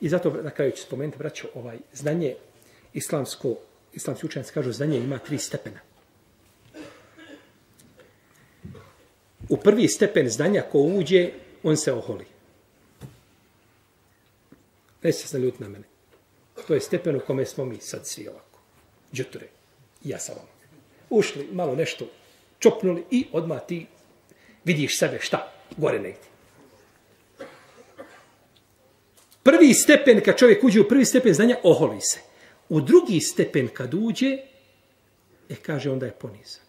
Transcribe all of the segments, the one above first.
I zato na kraju ću spomenuti, braćo, znanje islamski učenjaci kažu, znanje ima 3 stepena. U prvi stepen znanja ko uđe, on se oholi. Neće se naljutiti na mene. To je stepen u kome smo mi sad svi ovako. Džuture. Ja sam vam. Ušli, malo nešto čopnuli i odmah ti vidiš sebe šta? Gore negdje. Prvi stepen, kad čovjek uđe u prvi stepen znanja, oholi se. U drugi stepen kad uđe, kaže onda je ponizan.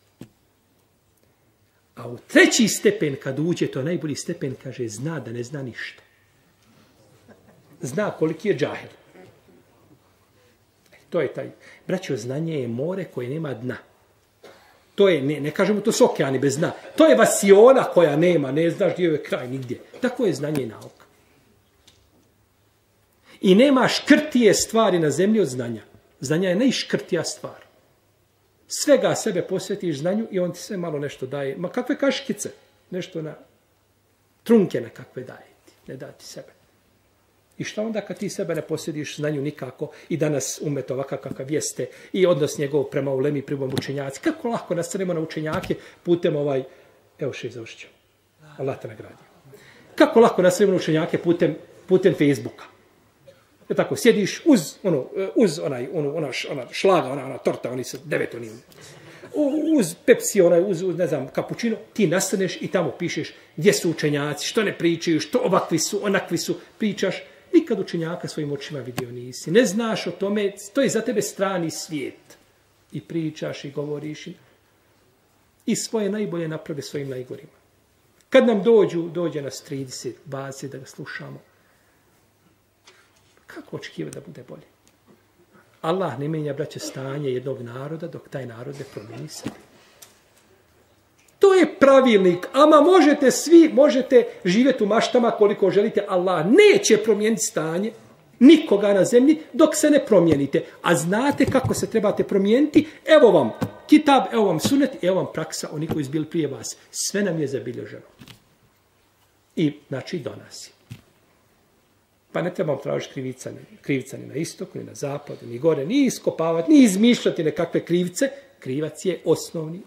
A u treći stepen kad uđe, to je najbolji stepen, kaže zna da ne zna ništa. Zna koliki je džahil. To je taj. Braćo, znanje je more koje nema dna. To je, ne kažemo to su okeani bez dna. To je vasiona koja nema, ne znaš gdje je kraj, nigdje. Tako je znanje i nauka. I nema škrtije stvari na zemlji od znanja. Znanja je najškrtija stvar. Svega sebe posvetiš znanju i on ti sve malo nešto daje. Ma kakve kaškice? Nešto na trunke na kakve daje ti. Ne da ti sebe. I šta onda kad ti sebe ne posvetiš znanju nikako i danas umet ovakav kakav jeste i odnos njegov prema ulemi, prema učenjaci. Kako lako nastavimo na učenjake putem evo še završit ću. Allah te nagradio. Kako lako nastavimo na učenjake putem Facebooka. Je tako, sjediš uz ona šlaga, ona torta, oni su 9 oni. Uz Pepsi, uz ne znam, kapućino, ti nastaneš i tamo pišeš gdje su učenjaci, što ne pričaju, što ovakvi su, onakvi su, pričaš. Nikad učenjaka svojim očima vidio nisi. Ne znaš o tome, to je za tebe strani svijet. I pričaš i govoriš. I svoje najbolje naprave svojim najgorima. Kad nam dođe nas 30 baze da ga slušamo, kako očekivati da bude bolje? Allah ne mijenja, braće, stanje jednog naroda dok taj narod ne promijeni sebe. To je pravilnik. Ama možete živjeti u maštama koliko želite. Allah neće promijeniti stanje nikoga na zemlji dok se ne promijenite. A znate kako se trebate promijeniti? Evo vam kitab, evo vam sunet, evo vam praksa oni koji su bili prije vas. Sve nam je zabilježeno. I znači do nas je. Pa ne trebamo tražiti krivica ni na istoku, ni na zapadu, ni gore, ni iskopavati, ni izmišljati nekakve krivice. Krivac je osnovni